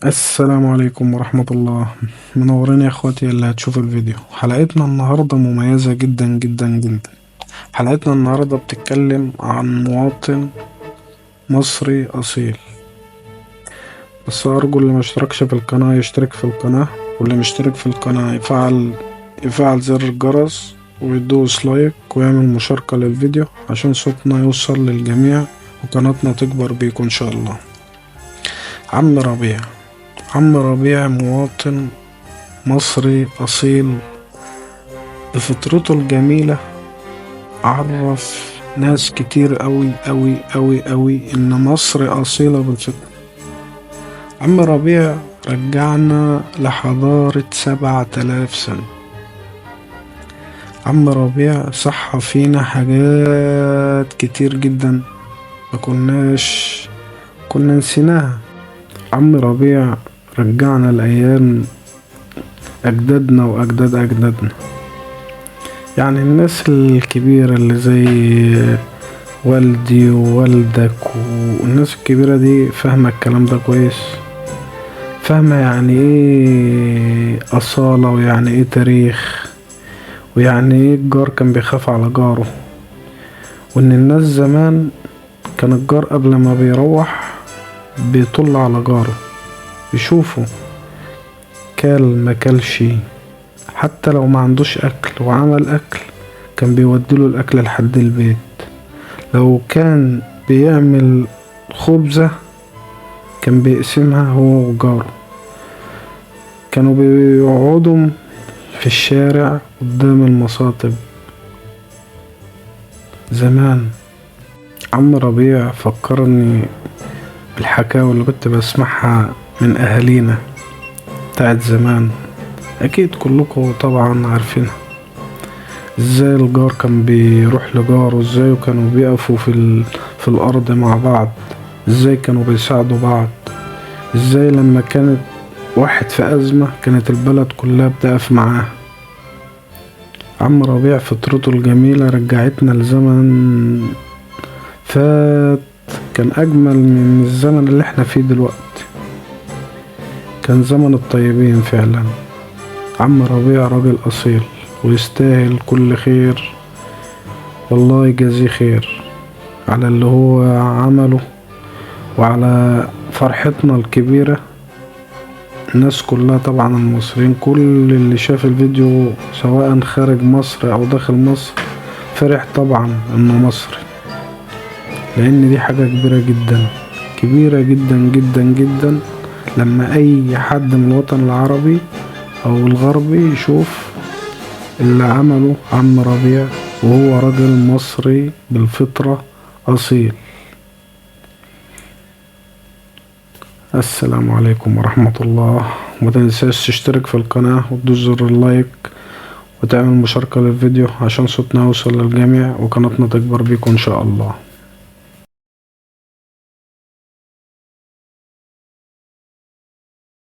السلام عليكم ورحمة الله. منورين يا اخواتي اللي هتشوفوا الفيديو. حلقتنا النهاردة مميزة جدا جدا جدا. حلقتنا النهاردة بتتكلم عن مواطن مصري أصيل، بس أرجو اللي ما اشتركش في القناة يشترك في القناة، واللي مشترك في القناة يفعل زر الجرس ويدوس لايك ويعمل مشاركة للفيديو عشان صوتنا يوصل للجميع وقناتنا تكبر بيكم إن شاء الله. عم ربيع، عم ربيع مواطن مصري أصيل بفطرته الجميلة، عرف ناس كتير أوي أوي أوي أوي إن مصر أصيلة بالفطرة. عم ربيع رجعنا لحضارة 7000 سنة. عم ربيع صح فينا حاجات كتير جدا ما كناش كنا نسيناها. عم ربيع رجعنا لأيام أجدادنا وأجداد أجدادنا، يعني الناس الكبيرة اللي زي والدي ووالدك والناس الكبيرة دي فاهمة الكلام ده كويس، فاهمة يعني ايه أصالة ويعني ايه تاريخ ويعني ايه الجار كان بيخاف على جاره، وان الناس زمان كان الجار قبل ما بيروح بيطل على جاره يشوفه كل ما كلشي، حتى لو ما عندوش اكل وعمل اكل كان بيوديله الاكل لحد البيت. لو كان بيعمل خبزة كان بيقسمها هو وجاره. كانوا بيقعدوا في الشارع قدام المصاطب زمان. عم ربيع فكرني بالحكاوي اللي كنت بسمعها من أهالينا بتاعت زمان، أكيد كلكم طبعا عارفينها. ازاي الجار كان بيروح لجاره، ازاي كانوا بيقفوا في الأرض مع بعض، ازاي كانوا بيساعدوا بعض، ازاي لما كانت واحد في أزمة كانت البلد كلها بتقف معاه. عم ربيع فطرته الجميلة رجعتنا لزمن فات كان أجمل من الزمن اللي احنا فيه دلوقتي، كان زمن الطيبين فعلا. عم ربيع راجل أصيل ويستاهل كل خير، والله يجازيه خير على اللي هو عمله وعلى فرحتنا الكبيرة. الناس كلها طبعا المصريين، كل اللي شاف الفيديو سواء خارج مصر أو داخل مصر فرح طبعا إنه مصري، لأن دي حاجة كبيرة جدا كبيرة جدا جدا جدا لما أي حد من الوطن العربي أو الغربي يشوف اللي عمله عم ربيع وهو راجل مصري بالفطرة أصيل. السلام عليكم ورحمة الله. وما تنساش تشترك في القناة وتدوس زر اللايك وتعمل مشاركة للفيديو عشان صوتنا يوصل للجميع وقناتنا تكبر بيكم إن شاء الله.